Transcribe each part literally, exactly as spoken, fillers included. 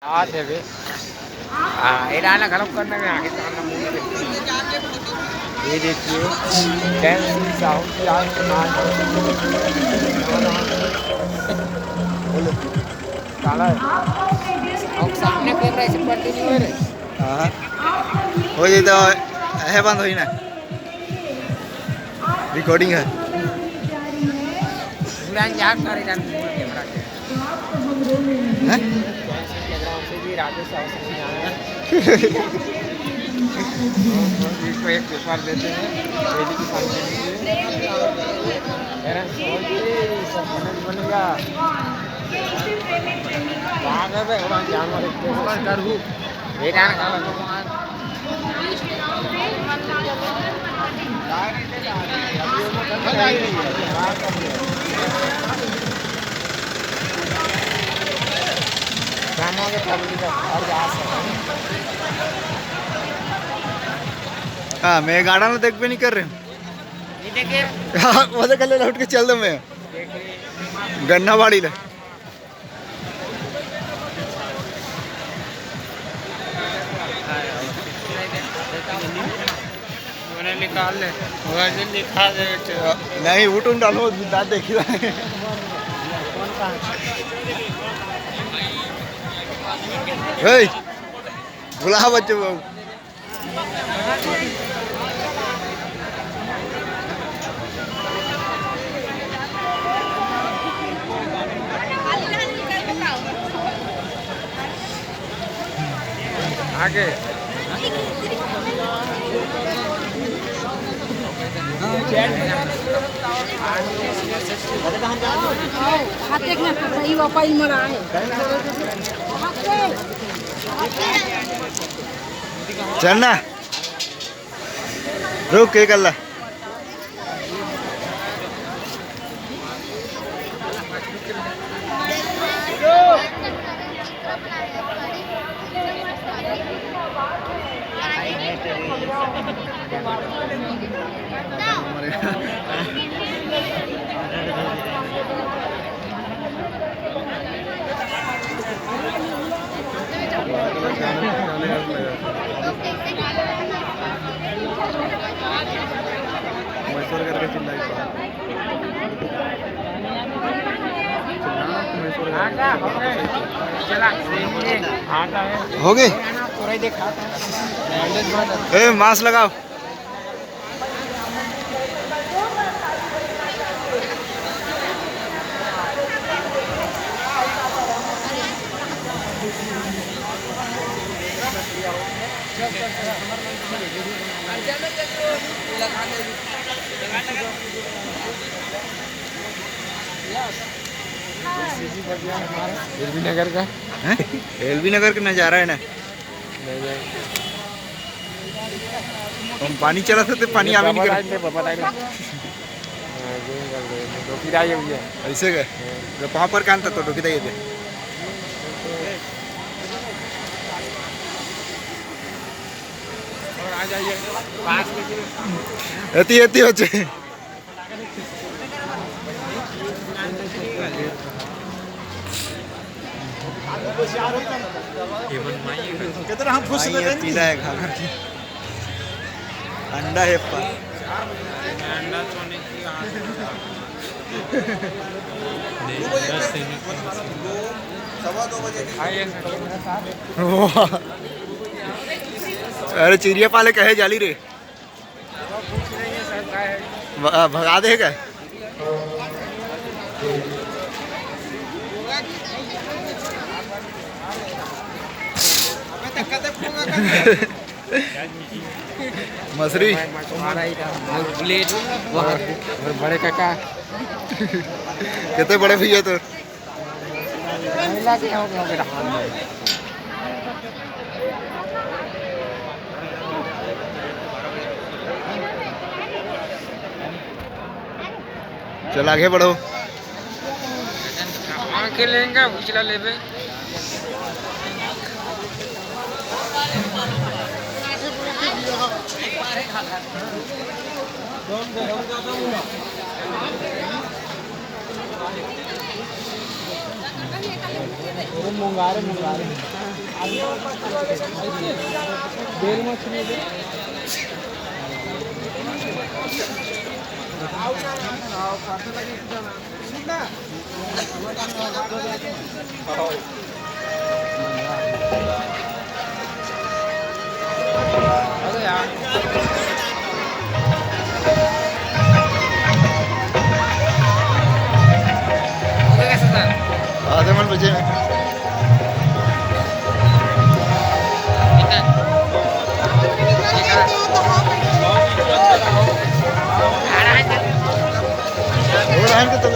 आ देवे। हाँ, ये डाला गरम करने में आगे तो हम लोग ये देखिए, कैंसिल साउंड की आवाज सुना। बोलो, काला है। और सामने कैमरा ऐसे कंटिन्यू है रे। हाँ, हो जाए तो है, बंद होई ना। रिकॉर्डिंग है। पूरा इंतजार करे जान कैमरा के। हैं? कैमरा से भी राजेश और सचिन आ रहे हैं। इसको एक पेपर देते हैं, रेडी के साथ देंगे। अरे, सब बनेगा। भाग है बे, थोड़ा ध्यान वाले पेपर करू। ये जान का हाँ, मैं गार्डन में देख भी नहीं कर रहे हूँ। हाँ, वो तो कल लौट के चल दो मैं गन्ना बाड़ी ले। उन्हें निकाल ले, वजन निकाल दे। नहीं, उठ उठ डालो, दांत देखी। ए, बुला बच्चों को। आगे। हाथ देखना पड़ता, ये वापस ही मरा है। चलना। रुक, के कर ला। मैसूर करके चिल्लाई। चिल्लाना तो मैसूर करके। हो गए। ए, मास्क लगाओ। एलबी नगर का। हैं? एलबी नगर का नज़ारा है ना। हम पानी चला सकते, पानी आवे नहीं करे। हाँ, ये कर ले, डोकी दाई हो गया। ऐसे का? जब वहाँ पर कान था तो डोकी दाई दे। और आ जाइए, पास में। एती, एती होचे। कितना हम खुश रहते हैं। पीला है, खा करके। अंडा है पर। अंडा सोने की। वाह। अरे, चिड़िया पाले कहे जाली रे। भ-, भगा दे का? मछली। और प्लेट। वाह। और बड़े काका। कितने बड़े भैया तो। चल, आगे बढ़ो। आके लेंगे, उछला लेबे। मुंगारे, मुंगारे। आधे मन बचे। वो रहन के तो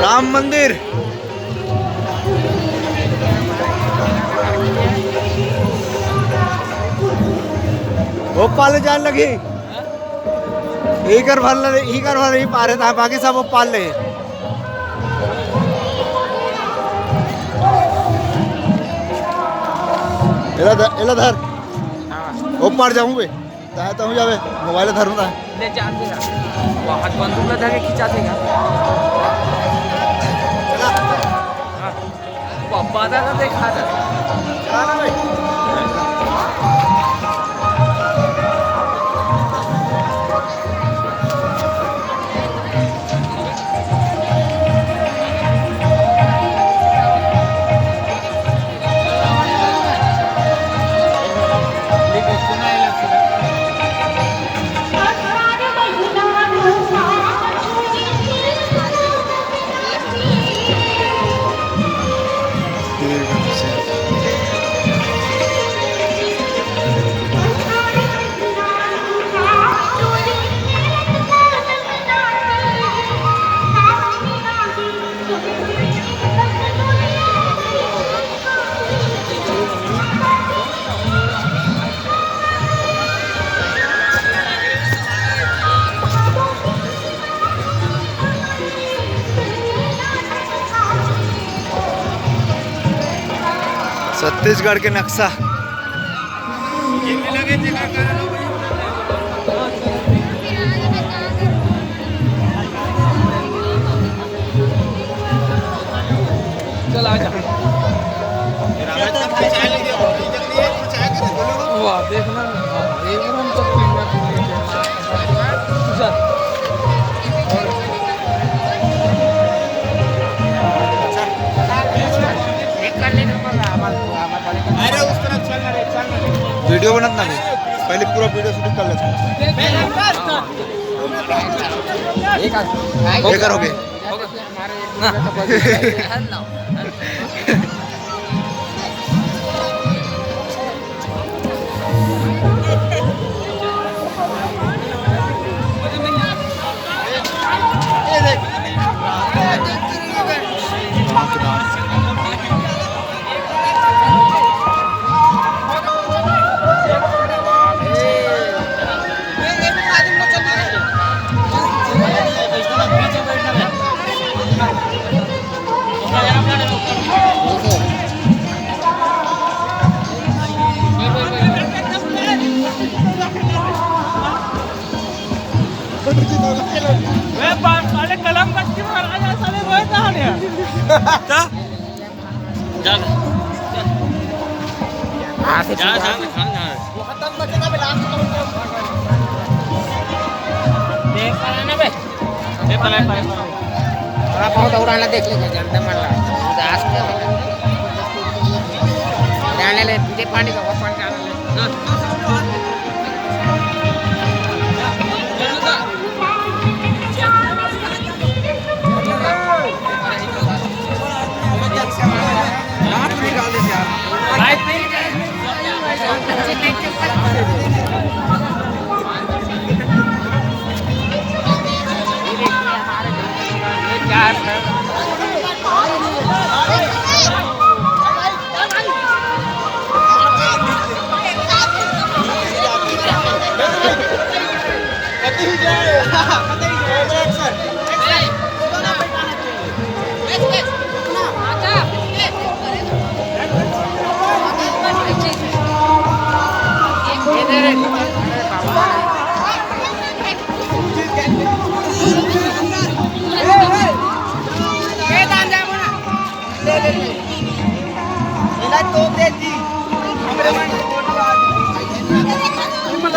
राम मंदिर। वो पाले जान लगी। इकर भर ले, इकर भर ही पारे था, बाकी सब वो पाल ले। एला धर, एला धर। वो पार जाऊं बे। ताहे तो हूँ जावे, मोबाइल धर ना। ले जा, ले जा। वो हाथ बंदूक ला धर के खिंचा देगा। हाँ। पापा दादा देखा था। चला ना भाई। छत्तीसगढ़ के नक्शा। चल, आ जा। वाह, देखना, एकदम सब चल। अरे, उस तरफ चल ना रे, चल ना रे। वीडियो बनत ना रे, पहले पूरा वीडियो शूटिंग कर लेते हैं। एक आ-, एक हो गए। साले कलम कस के मारा जा, साले रोए कहाँ गया? जा। जा, जा, जा, जा। वो खत्म बचेगा बे, लास्ट तो। देख, साला ना बे। ए, परे, परे, परे। थोड़ा बहुत और आना देख लेगा, जनता मान ला। उदास क्या होगा? जाने ले, विजय पांडे का ओपन जाने ले।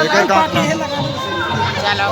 एकर का अपना? चलो।